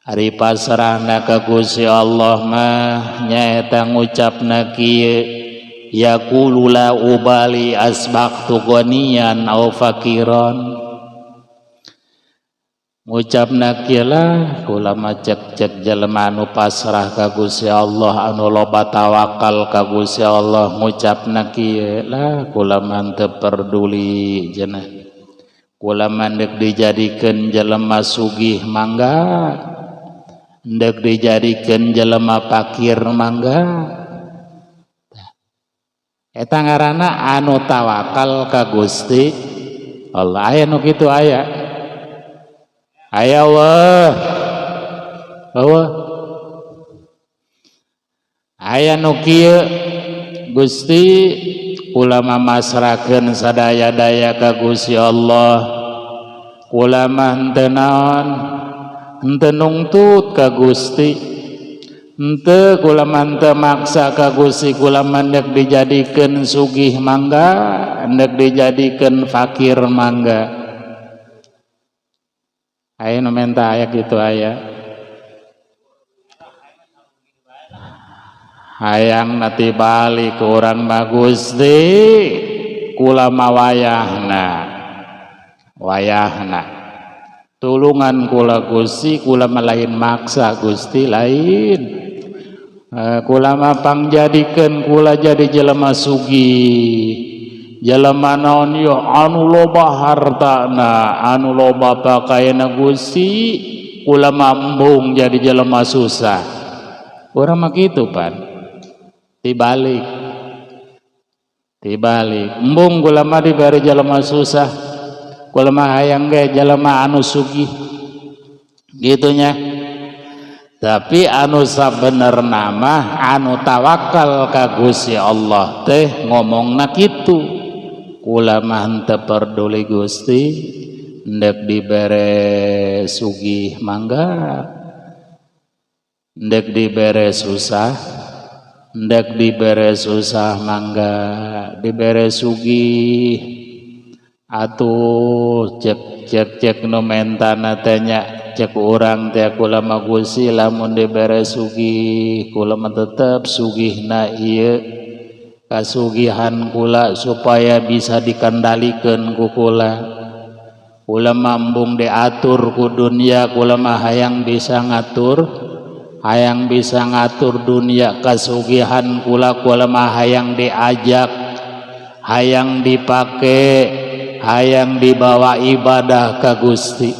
Ari pasrahna ka Gusti Allah mah nyaeta ngucapna kieu, yaqulu la ubali asbahtu ghaniyan aw fakiran. Ngucapna kieu lah, kula mah cek-cek jelema anu pasrah ka Gusti Allah, anu loba tawakal ka Gusti Allah, ngucapna kieu lah, kula mah teu peduli cenah, kula mah deuk dijadikeun jelema sugih mangga, deuk dijadikeun jelema fakir mangga. Eta ngaranna anu tawakal ka Gusti Allah. Aya nu kitu? Aya, aya weh? Eueuh. Aya nu kieu, Gusti, kula mah masrahkeun sadaya-daya ka Gusti Allah. Kula mah henteu naon, henteu nungtut ka Gusti, henteu, kula mah henteu maksa ka Gusti. Kula mah ndek dijadikeun sugih mangga, ndek dijadikeun fakir mangga. Aya nu menta aya kitu, aya hayang nanti balik urang mah, "Gusti, kula mah wayahna, wayahna tulungan kula, Gusti. Kula mah lain maksa, Gusti, lain. Kula mah pangjadikeun kula jadi jelema sugih, jelema naon yo, anu loba hartana, anu loba pakaianna, Gusti. Kula mah embung jadi jelema susah." Urang mah kitu pan, dibalik, dibalik. "Embung kula mah diberi jelema susah, kula mah hayang ge jelema anu sugih," gitunya. Tapi anu sabenerna mah anu tawakal ka Gusti Allah teh ngomongna kitu, "Kula mah henteu peduli, Gusti, ndek dibere sugih mangga, ndek dibere susah, ndek dibere susah mangga, dibere sugih atuh." Cek cek cek nu mentana teh nya, cek urang teh, "Kula mah, Gusti, lamun dibere sugih, kula mah tetep sugihna ieu kasugihan kula supaya bisa dikendalikan ku kula. Kula mah embung diatur ku dunia, kula mah hayang bisa ngatur, hayang bisa ngatur dunia kasugihan kula. Kula mah hayang diajak, hayang dipake, hayang dibawa ibadah ka Gusti.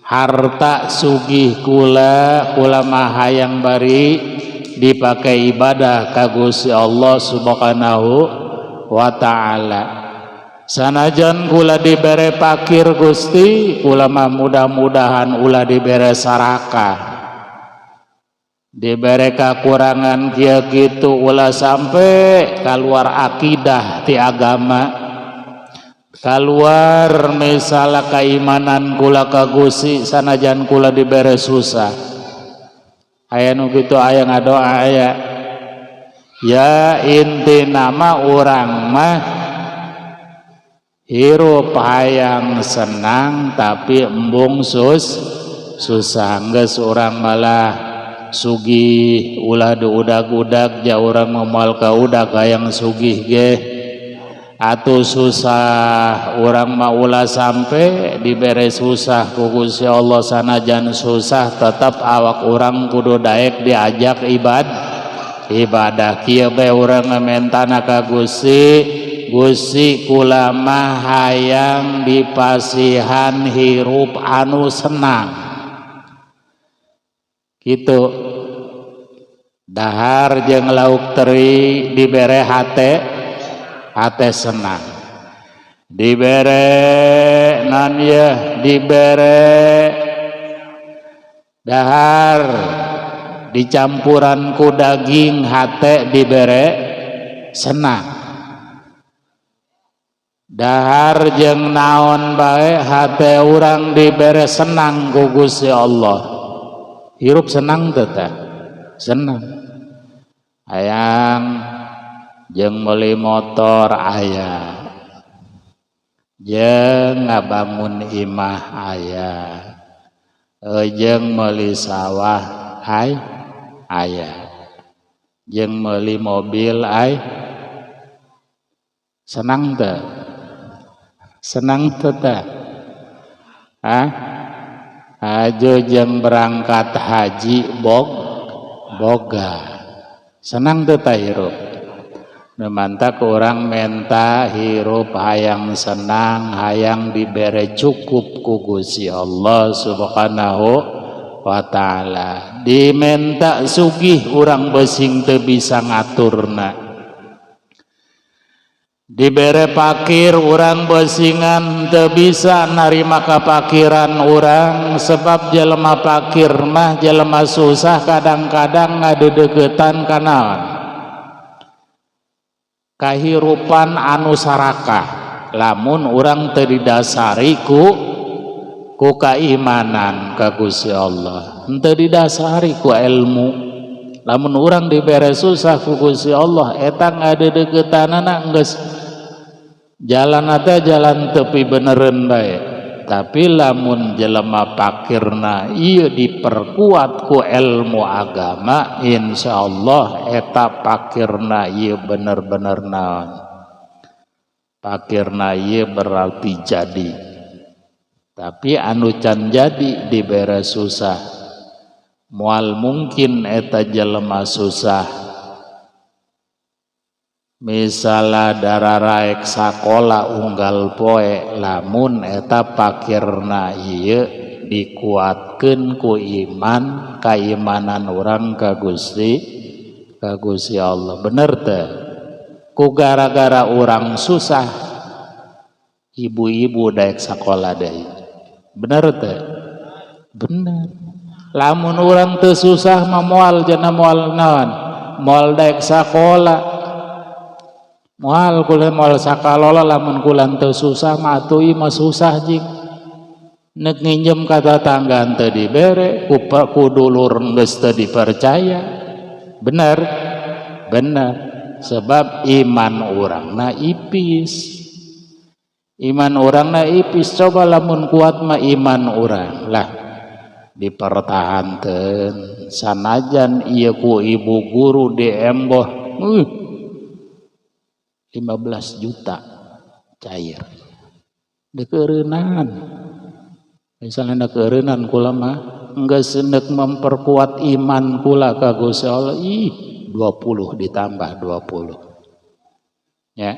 Harta sugih kula, kula mah hayang bari dipakai ibadah ka Gusti Allah Subhanahu wa Ta'ala. Sanajan kula dibere pakir, Gusti, kula mah mudah-mudahan ulah dibere sarakah, dibere kekurangan kieu kitu, ulah sampai keluar akidah ti agama, keluar misalnya keimanan kula ka Gusti, sanajan kula dibere susah." Aya nu kitu, aya ngadoa, aya ya. Inti nama urang mah hirup hayang senang tapi embung susah. Geus, urang malah sugih ulah diudag-udag, ja urang moal ka udag hayang sugih ge. Atuh susah urang mah ulah sampai dibere susah ku Gusti Allah. Sanajan susah tetap awak urang kudu daek diajak ibadah. Kieu bae urang ngamentana ka Gusti, "Gusti, kula mah hayang dipasihan hirup anu senang." Gitu, dahar jeung lauk teri dibere hate, hate senang. Dibere nan ya, dibere dahar dicampuran ku daging, hate dibere senang. Dahar jeung naon bae, hate urang dibere senang ku Gusti Allah. Hirup senang teh, senang. Hayang jeung meuli motor aya, jeung ngabangun imah aya, jeung meuli sawah ay aya, jeung meuli mobil ay. Senang teh, senang teh teh? Hah? Ajo jeung berangkat haji boga, senang teh tah hirup? Mantak urang menta hirup hayang senang, hayang dibere cukup ku Gusti Allah Subhanahu wa Ta'ala. Dimenta sugih urang besing teu bisa ngaturna. Dibere pakir urang besingan teu bisa narima kapakiran urang, sebab jelema pakir mah, jelema susah, kadang-kadang ngadedeketan kana kahirupan anu sarakah lamun urang teu didasari ku Ku kaimanan ka Gusti Allah, henteu didasari ku ilmu. Lamun urang dibere susah ku Gusti Allah, eta ngadeudeukeutanana geus jalan teh jalan tepi beneran bae. Tapi lamun jelema pakirna ieu diperkuat ku ilmu agama, insyaallah eta pakirna ieu bener-bener naon, pakirna ieu berarti jadi. Tapi anu can jadi dibere susah, moal mungkin eta jelema susah. Misalnya dararaek sakola unggal poe, lamun eta pakirna ieu dikuatkeun ku iman, kaimanan urang ka Gusti Allah. Bener teh? Ku gara-gara urang susah, ibu-ibu daek sakola deui. Bener teh? Bener. Lamun urang teu susah mah moal jana, moal naon, moal daek sakola, moal kula moal sakalola. Lamun kula teu susah mah atuh ieu mah susah jing nek nginjem ka tatangga teu dibere, ku dulur geus teu dipercaya. Bener? Bener. Sebab iman urangna ipis, iman urangna ipis. Coba lamun kuat mah iman urang lah dipertahankan, sanajan ieu ku ibu guru diemboh 15 juta cair dikeureunnan. Misalnya dikeureunnan, kula mah geus nek memperkuat iman kula ka Gusti Allah, ih, 20 ditambah 20 ya.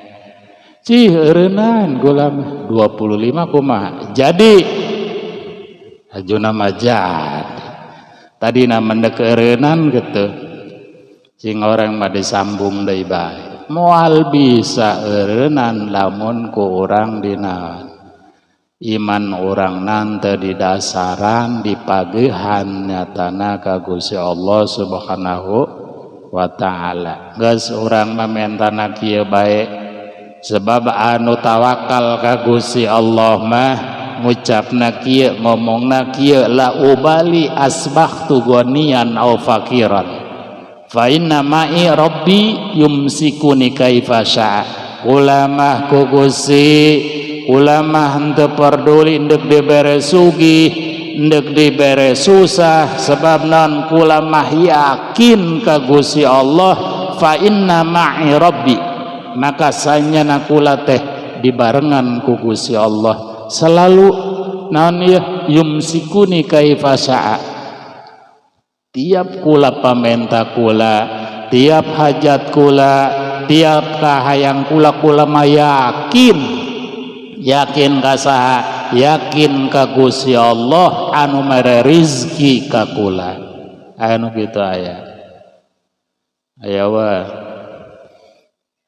Cih, eureunnan kula mah 25 kumaha jadi? Ajuna mah jadi. Tadi nama ndek eureunnan gitu, sing orang mah disambung deui bae. Moal bisa eureunnan lamun ku urang dina iman urang nante di dasaran dipagehan nyatana ka Gusti Allah Subhanahu wa Ta'ala. Geus, urang mah mentana kieu bae, sebab anu tawakal ka Gusti Allah mah ngucapna kieu, ngomongna kieu, la ubali asbahtu ghaniyan aw faqiran fa inna ma'i rabbi yumsikuni kaifa syaa. Kula mah ku Gusti, kula mah henteu peduli ndek dibere sugih, ndek dibere susah, sebab non kula mah yakin ka Gusti Allah, fa inna ma'i rabbi, maka sanyana kula teh dibarengan ku Gusti Allah selalu. Naon ya, yumsikuni kaifa syaa. Tiap kula pamenta kula, tiap hajat kula, tiap kahayang kula, kula mah yakin. Yakin ka saha? Yakin ka Gusti Allah anu mere rizki ka kula. Anu kitu aya? Aya wa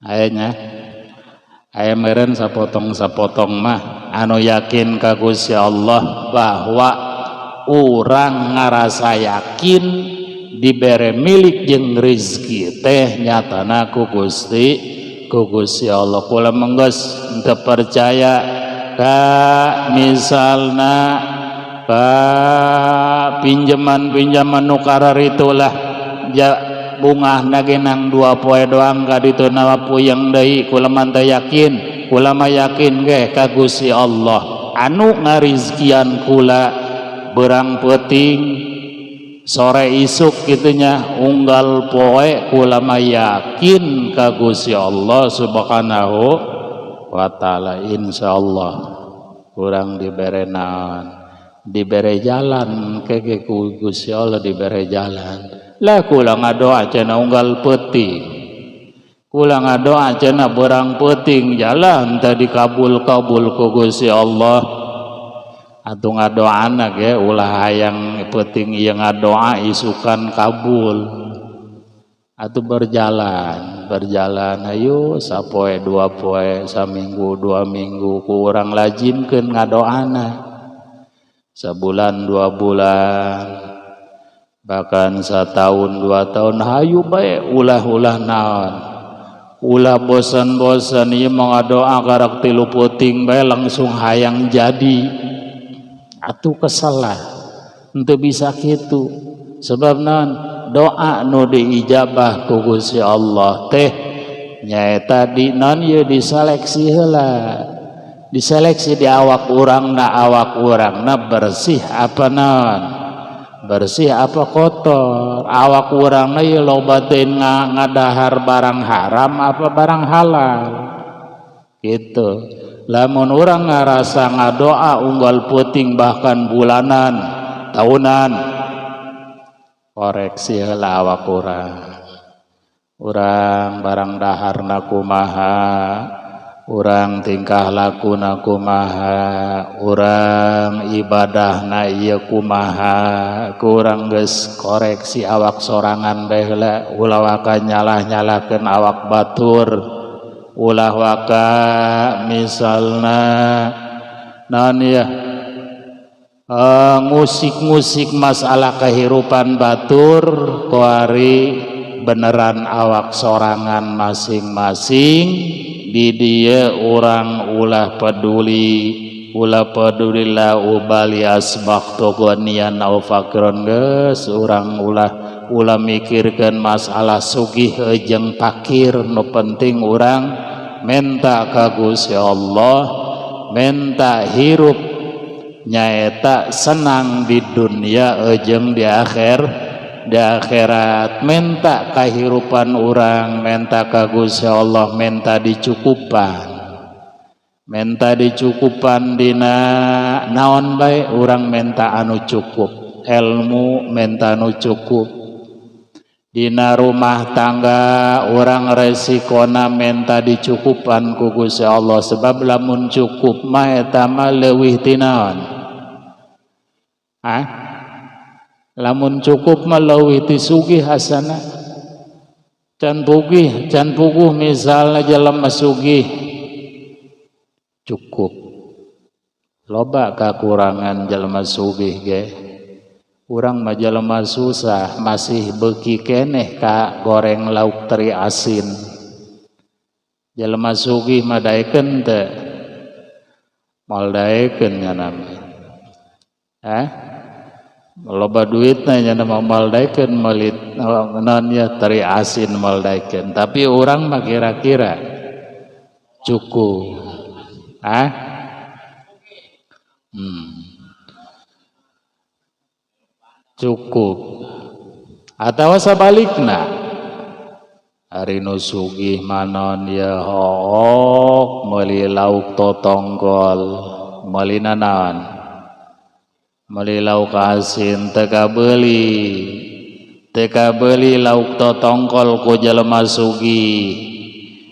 aya. Aya meren sapotong-sapotong mah anu yakin ka Gusti Allah, bahwa urang ngarasa yakin dibere milik jeung rizki teh nyatana ku Gusti Allah. Kula menggeus teu percaya ka misalna ka pinjaman-pinjaman nu kararitu lah ja, bungah genang 2 poe doang ka ditu nawa puyeng deui. Kula mah teu yakin. Kula mah yakin ge ka Gusti Allah anu ngarizkian kula berang peuting sore isuk gitunya unggal poe. Kula mah yakin ka Gusti Allah Subhanahu wa Ta'ala, insyaallah kurang dibere naon, dibere jalan ke ku Gusti Allah, dibere jalan lah. Kula ngadoa cenah unggal peuting, kula ngadoa cenah berang peuting, jalan tadi kabul-kabul ku Gusti Allah. Atuh ngadoana ge ulah hayang peuting ieu ngadoa isukan kabul. Atau berjalan, berjalan, ayo sapoe 2 poe, saminggu 2 minggu, ku urang lazimkeun ngadoana sebulan, 2 bulan, bahkan setahun, 2 tahun. Hayu bae, ulah-ulah naon, ulah bosan-bosan. Ieu mau ngadoa karak 3 peuting bae langsung hayang jadi. Atuh kesel lah. Henteu bisa kitu. Sebab naon? Doa nu diijabah ku Gusti Allah teh nyaeta di naon ieu diseleksi heula. Diseleksi di awak urangna, awak urangna bersih apa naon? Bersih apa kotor? Awak urangna ieu loba teh ngadahar barang haram apa barang halal? Gitu. Lamun urang ngarasa ngadoa unggal peuting bahkan bulanan, tahunan, koreksi heula awak urang. Urang barang daharna kumaha, urang tingkah lakuna kumaha, urang ibadahna ieu kumaha, kurang geus koreksi awak sorangan bae heula, ulah waka nyalah-nyalahkeun awak batur, ulah waka misalna naon ya ngusik-ngusik masalah kehidupan batur, kuari beneran awak sorangan masing-masing. Di dia orang ulah peduli, ulah peduli la ubali asbahtu ghaniyan au fakiron, geus urang ulah ulah mikirkeun masalah sugih jeung fakir, nu penting urang menta ka Gusti Allah, menta hirup nyaeta senang di dunia jeung di akhir, di akhirat, menta kahirupan urang, menta ka Gusti Allah, menta dicukupan, menta dicukupan dina naon bae urang menta anu cukup, ilmu menta anu cukup, dina rumah tangga urang resikona menta dicukupan ku Gusti Allah, sebab lamun cukup mah eta mah leuwih ti naon? Hah? Lamun cukup mah leuwih ti sugih hasana. Can pugih, can puguh misalna jelema sugih cukup. Loba kakurangan jelema sugih ge. Urang mah jelema susah masih beuki keneh ka goreng lauk teri asin. Jelema sugih mah daekeun teu? Moal daekeun nya mah. Hah? Loba duitna nya mah moal daekeun meuli naon ya teri asin moal daekeun, tapi urang mah kira-kira cukup. Hah? Cukup. Atawa sabalikna, ari nu sugih manon ya hook meuli lauk totongkol, meuli naon? Meuli lauk asin teu kabeuli, teu kabeuli lauk totongkol ku jelema sugih.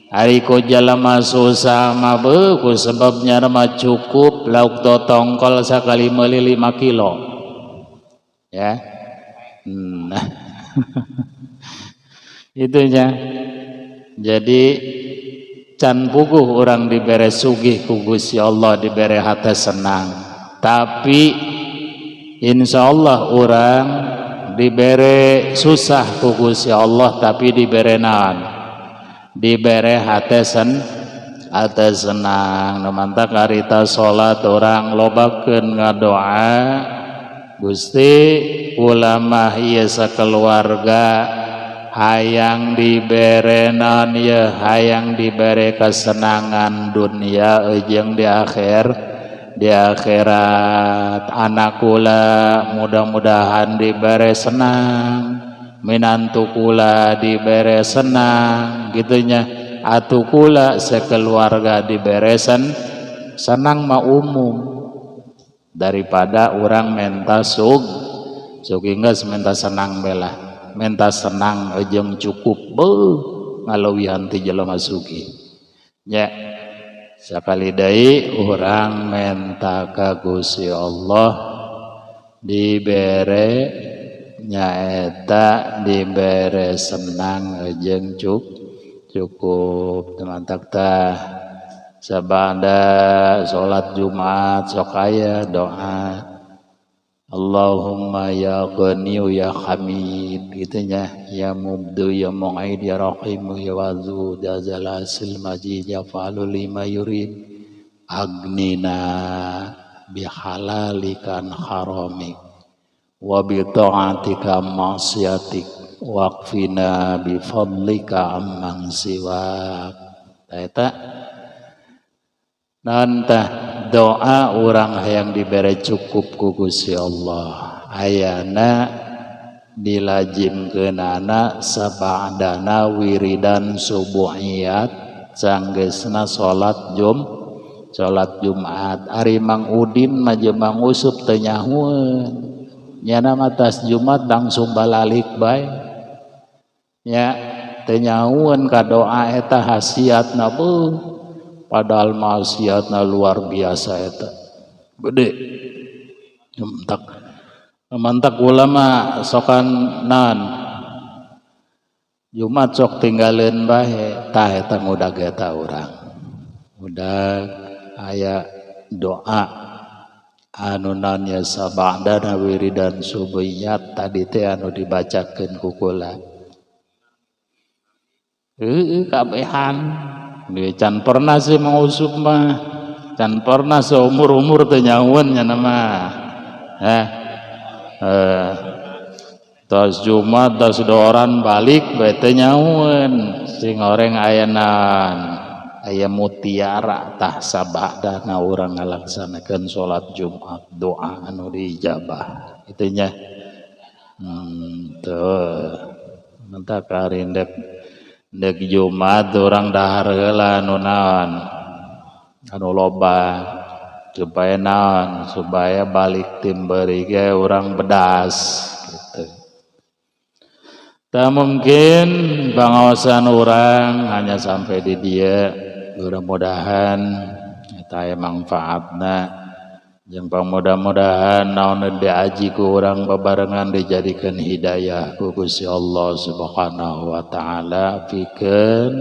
Ari ku jelema susah mah beuh ku sebabnya mah cukup lauk totongkol sakali meuli 5 kilo. Ya. Nah. Itunya. Jadi can puguh urang dibere sugih ku Gusti Allah, dibere hati senang. Tapi insya Allah urang dibere susah ku Gusti Allah tapi dibere naon? Dibere hati hati senang. Nu mantak harita salat urang lobakeun ngadoa, Gusti ulama ieu sakeluarga hayang dibere naon ieu, hayang dibere kesenangan dunia jeung di akhir, di akhirat. Anak kula mudah-mudahan dibere senang, minantu kula dibere senang, gitunya. Atuh kula sekeluarga dibere senang mah umum daripada orang menta sugih geus menta senang belah, menta senang jeung cukup beuh ngalewihan ti jelema sugih nya. Sakali deui urang menta ka Gusti Allah dibere nyaeta dibere senang jeung cukup. Mantak tah sabada salat Jumat sok aya doa Allahumma ya Ghaniyu ya Hamid gitu nya, ya Mubdu ya Mu'id ya Rahim ya Wadud ya Zalasil Majid ya Fa'alu lima yurid, agnina Bihalalika an haramik wa bi ta'atika maksiatik waqfina bi fadlika amman siwak. Eta naon tah doa urang hayang dibere cukup ku Gusti Allah. Ayana dilajimkeunana sabadana wiridan subuhiyat sanggeusna salat salat Jumat. Ari Mang Udin mah jeung Mang Usup teu nyahueun. Nyana mah tas Jumat langsung balalik bae. Nya teu nyahueun ka doa eta hasiatna beuh. Padahal maksiatna luar biasa eta. Gede. Mantak ulama sokan naon Jumat sok tinggalin bae tah eta ngudag eta urang. Ngudag aya doa anu naon ya sabadana wiridan subuhiyat tadi teh anu dibacakeun ku kula. Heueuh kabehan. Can pernah sih mengusuk mah. Can pernah seumur-umur teh nyahueun nya mah. Tos Jumat tos doran balik bae teh nyahueun. Sing oreng aya naon? Aya mutiara tah sabadana urang ngalaksanakeun salat Jumat doa anu diijabah. Itu nya. Tuh. Mentak ari ndek Jumat urang dahar heula anu naon? Anu loba supaya naon? Supaya balik tim beureum ge urang bedas gitu. Tak mungkin pangaosan urang hanya sampai di dieu. Mudah-mudahan eta aya manfaatna. Jeung mudah-mudahan naon diaji ku urang babarengan dijadikeun hidayah ku Gusti Allah Subhanahu wa taala pikeun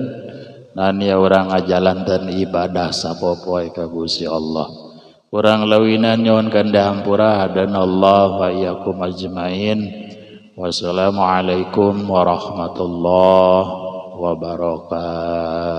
nan ya urang ngajalankeun ibadah sapopoe ka Gusti Allah. Urang leuwihna nyuhunkeun dihampura dan Allah wa iyyakum ajmain. Wassalamualaikum warahmatullahi wabarakatuh.